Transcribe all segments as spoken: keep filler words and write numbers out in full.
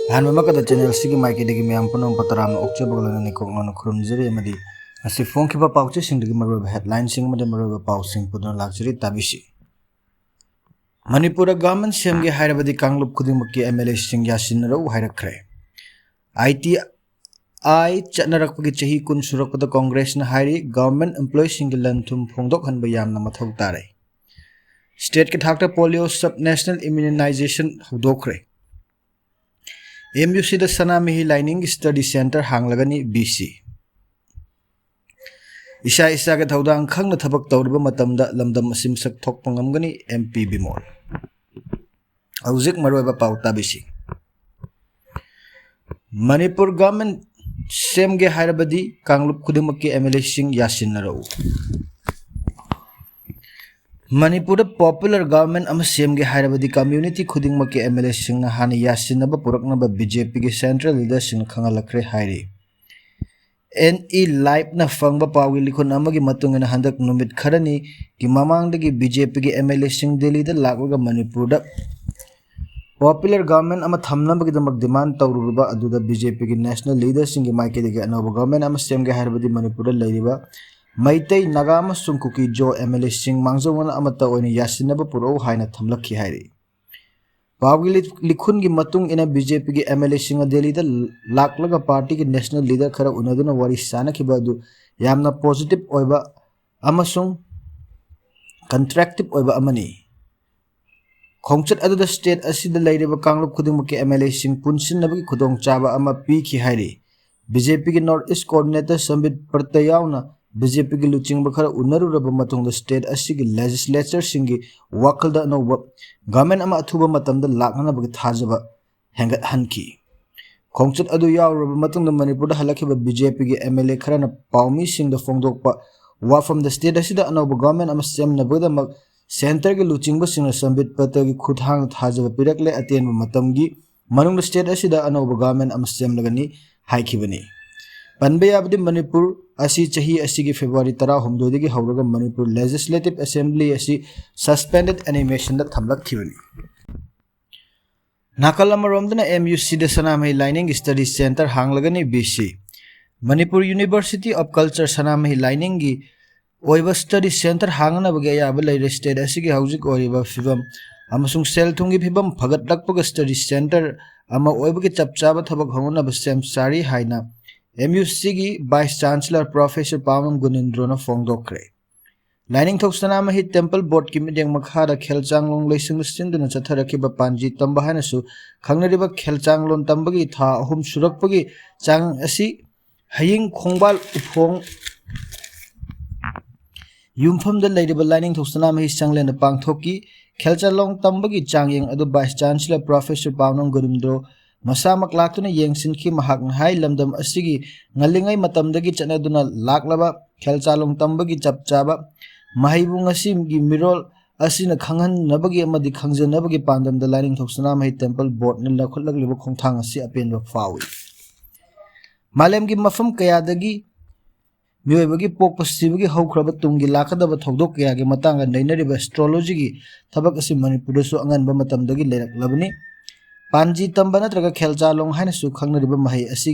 ꯑꯍꯥꯟꯕꯃꯛꯇꯗ channel ꯑꯁꯤꯒꯤ ꯃꯥꯏꯀꯩꯗꯒꯤ ꯃꯌꯥꯝ ꯄꯨꯝꯅꯃꯛꯄꯨ ꯇꯔꯥꯝꯅ ꯑꯣꯛꯆꯕꯒ ꯂꯣꯏꯅꯅ ꯏꯀꯣꯛ ꯅꯧꯅ ꯈꯨꯔꯨꯝꯖꯔꯤ ꯑꯃꯗꯤ ꯉꯁꯤ ꯐꯣꯡꯈꯤꯕ ꯄꯥꯎꯆꯦꯁꯤꯡꯗꯒꯤ ꯃꯔꯨꯑꯣꯏꯕ ꯍꯦꯗꯂꯥꯏꯟꯁꯤꯡ ꯑꯃꯗꯤ ꯃꯔꯨꯑꯣꯏꯕ ꯄꯥꯎꯁꯤꯡ ꯄꯨꯗꯨꯅ ꯂꯥꯛꯆꯔꯤ꯫ ꯇꯥꯕꯤꯁꯤ꯫ ꯃꯅꯤꯄꯨꯔꯗ ꯒꯚꯔꯟꯃꯦꯟ ꯁꯦꯝꯒꯦ ꯍꯥꯏꯔꯕꯗꯤ ꯀꯥꯡꯂꯨꯞ ꯈꯨꯗꯤꯡꯃꯛꯀꯤ ꯑꯦꯝ ꯑꯦꯜ ꯑꯦꯁꯤꯡ ꯌꯥꯁꯤꯟꯅꯔꯛꯎ ꯍꯥꯏꯔꯛꯈ꯭ꯔꯦ꯫ ꯑꯥꯏ ꯇꯤ ꯑꯥꯏ ꯆꯠꯅꯔꯛꯄꯒꯤ ꯆꯍꯤ ꯀꯨꯟ ꯁꯨꯔꯛꯄꯗ ꯀꯣꯡꯒ꯭ꯔꯦꯁꯅ ꯍꯥꯏꯔꯤ ꯒꯚꯔꯟꯃꯦꯟ ꯑꯦꯝꯄ꯭ꯂꯣꯌꯤꯁꯤꯡꯒꯤ ꯂꯟ ꯊꯨꯝ ꯐꯣꯡꯗꯣꯛꯍꯟꯕ ꯌꯥꯝꯅ ꯃꯊꯧ ꯇꯥꯔꯦ꯫ ꯁ꯭ꯇꯦꯠꯀꯤ ꯊꯥꯛꯇ ꯄꯣꯂꯤꯑꯣ ꯁꯕ ꯅꯦꯁꯅꯦꯜ ꯏꯝꯃ꯭ꯌꯨꯅꯥꯏꯖꯦꯁꯟ ꯍꯧꯗꯣꯛꯈ꯭ꯔꯦ꯫ ꯑꯦꯝ ꯌꯨ ꯁꯤꯗ ꯁꯅꯥꯃꯍꯤ ꯂꯥꯏꯅꯤꯡꯒꯤ ꯁ꯭ꯇꯗꯤ ꯁꯦꯟꯇꯔ ꯍꯥꯡꯂꯒꯅꯤ ꯕꯤ ꯁꯤ꯫ ꯏꯁꯥ ꯏꯁꯥꯒꯤ ꯊꯧꯗꯥꯡ ꯈꯪꯅ ꯊꯕꯛ ꯇꯧꯔꯕ ꯃꯇꯝꯗ ꯂꯝꯗꯝ ꯑꯁꯤ ꯃꯁꯛ ꯊꯣꯛꯄ ꯉꯝꯒꯅꯤ ꯑꯦꯝ ꯄꯤ ꯕꯤꯃꯣꯜ꯫ ꯍꯧꯖꯤꯛ ꯃꯔꯨꯑꯣꯏꯕ ꯄꯥꯎ ꯇꯥꯕꯤꯁꯤ꯫ ꯃꯅꯤꯄꯨꯔ ꯒꯚꯔꯟꯃꯦꯟ ꯁꯦꯝꯒꯦ ꯍꯥꯏꯔꯕꯗꯤ ꯀꯥꯡꯂꯨꯞ ꯈꯨꯗꯤꯡꯃꯛꯀꯤ ꯑꯦꯝ ꯑꯦꯜ ꯑꯦꯁꯤꯡ ꯌꯥꯁꯤꯟꯅꯔꯛꯎ꯫ ꯃꯅꯤꯄꯨꯔꯗ ꯄꯣꯄꯨꯂꯔ ꯒꯚꯔꯟꯃꯦꯟ ꯑꯃ ꯁꯦꯝꯒꯦ ꯍꯥꯏꯔꯕꯗꯤ ꯀꯝꯃ꯭ꯌꯨꯅꯤꯇꯤ ꯈꯨꯗꯤꯡꯃꯛꯀꯤ ꯑꯦꯝ ꯑꯦꯜ ꯑꯦꯁꯤꯡꯅ ꯍꯥꯟꯅ ꯌꯥꯁꯤꯟꯅꯕ ꯄꯨꯔꯛꯅꯕ ꯕꯤ ꯖꯦ ꯄꯤꯒꯤ ꯁꯦꯟꯇ꯭ꯔꯦꯜ ꯂꯤꯗꯔꯁꯤꯡꯅ ꯈꯪꯍꯜꯂꯛꯈ꯭ꯔꯦ ꯍꯥꯏꯔꯤ꯫ ꯑꯦꯟ ꯏ ꯂꯥꯏꯚꯅ ꯐꯪꯕ ꯄꯥꯎꯒꯤ ꯂꯤꯈꯨꯟ ꯑꯃꯒꯤ ꯃꯇꯨꯡ ꯏꯟꯅ ꯍꯟꯗꯛ ꯅꯨꯃꯤꯠ ꯈꯔꯅꯤꯒꯤ ꯃꯃꯥꯡꯗꯒꯤ ꯕꯤ ꯖꯦ ꯄꯤꯒꯤ ꯑꯦꯝ ꯑꯦꯜ ꯑꯦꯁꯤꯡ ꯗꯦꯜꯂꯤꯗ ꯂꯥꯛꯂꯒ ꯃꯅꯤꯄꯨꯔꯗ ꯄꯣꯄꯨꯂꯔ ꯒꯚꯔꯟꯃꯦꯟ ꯑꯃ ꯊꯝꯅꯕꯒꯤꯗꯃꯛ ꯗꯤꯃꯥꯟ ꯇꯧꯔꯨꯔꯕ ꯑꯗꯨꯗ ꯕꯤ ꯖꯦ ꯄꯤꯒꯤ ꯅꯦꯁꯅꯦꯜ ꯂꯤꯗꯔꯁꯤꯡꯒꯤ ꯃꯥꯏꯀꯩꯗꯒꯤ ꯑꯅꯧꯕ ꯒꯚꯔꯟꯃꯦꯟ ꯑꯃ ꯁꯦꯝꯒꯦ ꯍꯥꯏꯔꯕꯗꯤ ꯃꯅꯤꯄꯨꯔꯗ ꯂꯩꯔꯤꯕ ꯃꯩꯇꯩ, ꯅꯥꯒꯥ ꯑꯃꯁꯨꯡ ꯀꯨꯀꯤ ꯖꯣ ꯑꯦꯝ ꯑꯦꯜ ꯑꯦꯁꯤꯡ ꯃꯥꯡꯖꯧꯅꯅ ꯑꯃꯠꯇ ꯑꯣꯏꯅ ꯌꯥꯁꯤꯟꯅꯕ ꯄꯨꯔꯛꯎ ꯍꯥꯏꯅ ꯊꯝꯂꯛꯈꯤ ꯍꯥꯏꯔꯤ꯫ ꯄꯥꯎꯒꯤ ꯂꯤ-, ꯂꯤꯈꯨꯟꯒꯤ ꯃꯇꯨꯡ ꯏꯟꯅ ꯕꯤ ꯖꯦ ꯄꯤꯒꯤ ꯑꯦꯝ ꯑꯦꯜ ꯑꯦꯁꯤꯡꯅ ꯗꯦꯜꯂꯤꯗ ꯂꯥꯛꯂꯒ ꯄꯥꯔꯇꯤꯒꯤ ꯅꯦꯁꯅꯦꯜ ꯂꯤꯗꯔ ꯈꯔ ꯎꯅꯗꯨꯅ ꯋꯥꯔꯤ ꯁꯥꯅꯈꯤꯕ ꯑꯗꯨ ꯌꯥꯝꯅ ꯄꯣꯖꯤꯇꯤꯚ ꯑꯣꯏꯕ ꯑꯃꯁꯨꯡ ꯀꯟꯁꯇ꯭ꯔꯛꯇꯤꯚ ꯑꯣꯏꯕ ꯑꯃꯅꯤ꯫ ꯈꯣꯡꯆꯠ ꯑꯗꯨꯗ ꯁ꯭ꯇꯦꯠ ꯑꯁꯤꯗ ꯂꯩꯔꯤꯕ ꯀꯥꯡꯂꯨꯞ ꯈꯨꯗꯤꯡꯃꯛꯀꯤ ꯑꯦꯝ ꯑꯦꯜ ꯑꯦꯁꯤꯡ ꯄꯨꯟꯁꯤꯟꯅꯕꯒꯤ ꯈꯨꯗꯣꯡꯆꯥꯕ ꯑꯃ ꯄꯤꯈꯤ ꯍꯥꯏꯔꯤ꯫ ꯕꯤ ꯖꯦ ꯄꯤꯒꯤ ꯅꯣꯔꯠ ꯏꯁ ꯀꯣꯑꯣꯔꯗꯤꯅꯦꯇꯔ ꯁꯝꯕꯤꯠ ꯄꯇ꯭ꯔ ꯌꯥꯎꯅ ꯕꯤ ꯖꯦ ꯄꯤꯒꯤ ꯂꯨꯆꯤꯡꯕ ꯈꯔ ꯎꯅꯔꯨꯔꯕ ꯃꯇꯨꯡꯗ ꯁ꯭ꯇꯦꯠ ꯑꯁꯤꯒꯤ ꯂꯦꯖꯤꯁꯂꯦꯆꯔꯁꯤꯡꯒꯤ ꯋꯥꯈꯜꯗ ꯑꯅꯧꯕ ꯒꯚꯔꯟꯃꯦꯟ ꯑꯃ ꯑꯊꯨꯕ ꯃꯇꯝꯗ ꯂꯥꯛꯅꯅꯕꯒꯤ ꯊꯥꯖꯕ ꯍꯦꯟꯒꯠꯍꯟꯈꯤ꯫ ꯈꯣꯡꯆꯠ ꯑꯗꯨ ꯌꯥꯎꯔꯨꯔꯕ ꯃꯇꯨꯡꯗ ꯃꯅꯤꯄꯨꯔꯗ ꯍꯜꯂꯛꯈꯤꯕ ꯕꯤ ꯖꯦ ꯄꯤꯒꯤ ꯑꯦꯝ ꯑꯦꯜ ꯑꯦ ꯈꯔꯅ ꯄꯥꯎꯃꯤꯁꯤꯡꯗ ꯐꯣꯡꯗꯣꯛꯄ ꯋꯥꯐꯝꯗ ꯁ꯭ꯇꯦꯠ ꯑꯁꯤꯗ ꯑꯅꯧꯕ ꯒꯚꯔꯟꯃꯦꯟ ꯑꯃ ꯁꯦꯝꯅꯕꯒꯤꯗꯃꯛ ꯁꯦꯟꯇꯔꯒꯤ ꯂꯨꯆꯤꯡꯕꯁꯤꯡꯅ ꯁꯝꯕꯤꯠ ꯄꯇ꯭ꯔꯒꯤ ꯈꯨꯠꯊꯥꯡꯗ ꯊꯥꯖꯕ ꯄꯤꯔꯛꯂꯦ꯫ ꯑꯇꯦꯟꯕ ꯃꯇꯝꯒꯤ ꯃꯅꯨꯡꯗ ꯁ꯭ꯇꯦꯠ ꯑꯁꯤꯗ ꯑꯅꯧꯕ ꯒꯚꯔꯟꯃꯦꯟ ꯑꯃ ꯁꯦꯝꯂꯒꯅꯤ ꯍꯥꯏꯈꯤꯕꯅꯤ꯫ ꯄꯟꯕ ꯌꯥꯕꯗꯤ ꯃꯅꯤꯄꯨꯔ ꯑꯁꯤ ꯆꯍꯤ ꯑꯁꯤꯒꯤ ꯐꯦꯕ꯭ꯔꯨꯋꯥꯔꯤ ꯇꯔꯥꯍꯨꯝꯗꯣꯏꯗꯒꯤ ꯍꯧꯔꯒ ꯃꯅꯤꯄꯨꯔ ꯂꯦꯖꯤꯁꯂꯦꯇꯤꯚ ꯑꯦꯁꯦꯝꯕ꯭ꯂꯤ ꯑꯁꯤ ꯁꯁꯄꯦꯟꯗꯦꯗ ꯑꯦꯅꯤꯃꯦꯁꯟꯗ ꯊꯝꯂꯛꯈꯤꯕꯅꯤ꯫ ꯅꯥꯀꯜ ꯑꯃꯔꯣꯝꯗꯅ M U C ꯗ ꯁꯅꯥꯃꯍꯤ ꯂꯥꯏꯅꯤꯡꯒꯤ study centre ꯍꯥꯡꯂꯒꯅꯤ B C. Manipur University of Culture ꯁꯅꯥꯃꯍꯤ ꯂꯥꯏꯅꯤꯡꯒꯤ ꯑꯣꯏꯕ study centre ꯍꯥꯡꯅꯅꯕꯒꯤ ꯑꯌꯥꯕ ꯂꯩꯔꯦ꯫ State ꯑꯁꯤꯒꯤ ꯍꯧꯖꯤꯛ ꯑꯣꯏꯔꯤꯕ ꯐꯤꯕꯝ ꯑꯃꯁꯨꯡ ꯁꯦꯜ ꯊꯨꯝꯒꯤ ꯐꯤꯕꯝ ꯐꯒꯠꯂꯛꯄꯒ study centre ꯑꯃ ꯑꯣꯏꯕꯒꯤ ꯆꯞ ꯆꯥꯕ ꯊꯕꯛ ꯍꯧꯅꯅꯕ ꯁꯦꯝ ꯁꯥꯔꯤ ꯍꯥꯏꯅ M U C ꯒꯤ Vice Chancellor Professor ꯄꯥꯎꯅꯝ ꯒꯨꯅꯤꯟꯗ꯭ꯔꯣꯅ ꯐꯣꯡꯗꯣꯛꯈ꯭ꯔꯦ꯫ ꯂꯥꯏꯅꯤꯡꯊꯧ ꯁꯅꯥꯃꯍꯤ Temple Board ꯀꯤ ꯃꯤꯠꯌꯦꯡ ꯃꯈꯥꯗ ꯈꯦꯜꯆꯥꯡꯂꯣꯡ ꯂꯩꯁꯤꯡꯗ ꯁꯤꯟꯗꯨꯅ ꯆꯠꯊꯔꯛꯈꯤꯕ ꯄꯥꯟꯖꯤ ꯇꯝꯕ ꯍꯥꯏꯅꯁꯨ ꯈꯪꯅꯔꯤꯕ ꯈꯦꯜꯆꯥꯡꯂꯣꯟ ꯇꯝꯕꯒꯤ ꯊꯥ ꯑꯍꯨꯝ ꯁꯨꯔꯛꯄꯒꯤ ꯆꯥꯡ ꯑꯁꯤ ꯍꯌꯤꯡ ꯈꯣꯡꯕꯥꯜ ꯎꯐꯣꯡ ꯌꯨꯝꯐꯝꯗ ꯂꯩꯔꯤꯕ ꯂꯥꯏꯅꯤꯡꯊꯧ ꯁꯅꯥꯃꯍꯤ ꯆꯪꯂꯦꯟꯗ ꯄꯥꯡꯊꯣꯛꯈꯤ꯫ ꯈꯦꯜꯆꯥꯡꯂꯣꯡ ꯇꯝꯕꯒꯤ ꯆꯥꯡꯌꯦꯡ ꯑꯗꯨ Vice Chancellor Professor ꯄꯥꯎꯅꯝ ꯒꯨꯔꯤꯟꯗ꯭ꯔꯣ ꯃꯁꯥꯃꯛ ꯂꯥꯛꯇꯨꯅ ꯌꯦꯡꯁꯤꯟꯈꯤ꯫ ꯃꯍꯥꯛꯅ ꯍꯥꯏ, ꯂꯝꯗꯝ ꯑꯁꯤꯒꯤ ꯉꯜꯂꯤꯉꯩ ꯃꯇꯝꯗꯒꯤ ꯆꯠꯅꯗꯨꯅ ꯂꯥꯛꯂꯕ ꯈꯦꯜꯆꯥꯡꯂꯣꯡ ꯇꯝꯕꯒꯤ ꯆꯞ ꯆꯥꯕ ꯃꯍꯩꯕꯨ ꯉꯁꯤꯒꯤ ꯃꯤꯔꯣꯜ ꯑꯁꯤꯅ ꯈꯪꯍꯟꯅꯕꯒꯤ ꯑꯃꯗꯤ ꯈꯪꯖꯅꯕꯒꯤ ꯄꯥꯟꯗꯝꯗ ꯂꯥꯏꯅꯤꯡꯊꯧ ꯁꯅꯥꯃꯍꯤ Temple Board ꯅ ꯂꯧꯈꯠꯂꯛꯂꯤꯕ ꯈꯣꯡꯊꯥꯡ ꯑꯁꯤ ꯑꯄꯦꯟꯕ ꯐꯥꯎꯏ꯫ ꯃꯥꯂꯦꯝꯒꯤ ꯃꯐꯝ ꯀꯌꯥꯗꯒꯤ ꯃꯤꯑꯣꯏꯕꯒꯤ ꯄꯣꯛꯄ ꯁꯤꯕꯒꯤ ꯍꯧꯈ꯭ꯔꯕ ꯇꯨꯡꯒꯤ ꯂꯥꯛꯀꯗꯕ ꯊꯧꯗꯣꯛ ꯀꯌꯥꯒꯤ ꯃꯇꯥꯡꯗ ꯅꯩꯅꯔꯤꯕ astrology ꯒꯤ ꯊꯕꯛ ꯑꯁꯤ ꯃꯅꯤꯄꯨꯔꯗꯁꯨ ꯑꯉꯟꯕ ꯃꯇꯝꯗꯒꯤ ꯂꯩꯔꯛꯂꯕꯅꯤ꯫ ꯄꯥꯟꯖꯤ ꯇꯝꯕ ꯅꯠꯇ꯭ꯔꯒ ꯈꯦꯜꯆꯥꯂꯣꯡ ꯍꯥꯏꯅꯁꯨ ꯈꯪꯅꯔꯤꯕ ꯃꯍꯩ ꯑꯁꯤ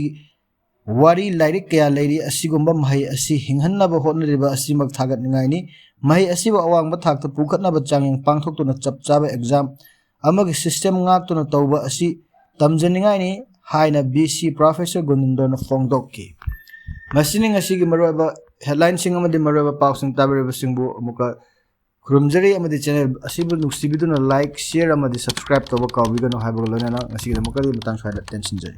ꯋꯥꯔꯤ ꯂꯥꯏꯔꯤꯛ ꯀꯌꯥ ꯂꯩꯔꯤ꯫ ꯑꯁꯤꯒꯨꯝꯕ ꯃꯍꯩ ꯑꯁꯤ ꯍꯤꯡꯍꯟꯅꯕ ꯍꯣꯠꯅꯔꯤꯕ ꯑꯁꯤꯃꯛ ꯊꯥꯒꯠꯅꯤꯡꯉꯥꯏꯅꯤ꯫ ꯃꯍꯩ ꯑꯁꯤꯕꯨ ꯑꯋꯥꯡꯕ ꯊꯥꯛꯇ ꯄꯨꯈꯠꯅꯕ ꯆꯥꯡꯌꯦꯡ ꯄꯥꯡꯊꯣꯛꯇꯨꯅ ꯆꯞ ꯆꯥꯕ exam ꯑꯃꯒꯤ system ꯉꯥꯛꯇꯨꯅ ꯇꯧꯕ ꯑꯁꯤ ꯇꯝꯖꯅꯤꯡꯉꯥꯏꯅꯤ ꯍꯥꯏꯅ ꯕꯤ ꯁꯤ Professor ꯒꯨꯅꯤꯟꯗ꯭ꯔꯣꯅ ꯐꯣꯡꯗꯣꯛꯈꯤ꯫ ꯃꯁꯤꯅꯤ ꯉꯁꯤꯒꯤ ꯃꯔꯨꯑꯣꯏꯕ headline ꯁꯤꯡ ꯑꯃꯗꯤ ꯃꯔꯨꯑꯣꯏꯕ ꯄꯥꯎꯁꯤꯡ ꯇꯥꯕꯤꯔꯤꯕꯁꯤꯡꯕꯨ ꯑꯃꯨꯛꯀ ꯈꯨꯔꯨꯝꯖꯔꯤ ꯑꯃꯗꯤ channel ꯑꯁꯤꯕꯨ ꯅꯨꯡꯁꯤꯕꯤꯗꯨꯅ like, share ꯑꯃꯗꯤ subscribe ꯇꯧꯕ ꯀꯥꯎꯕꯤꯒꯅꯨ ꯍꯥꯏꯕꯒ ꯂꯣꯏꯅꯅ ꯉꯁꯤꯒꯤꯗꯃꯛꯇꯗꯤ ꯃꯇꯥꯡ ꯁ꯭ꯋꯥꯏꯗ ꯇꯦꯟꯁꯤꯟꯖꯔꯤ꯫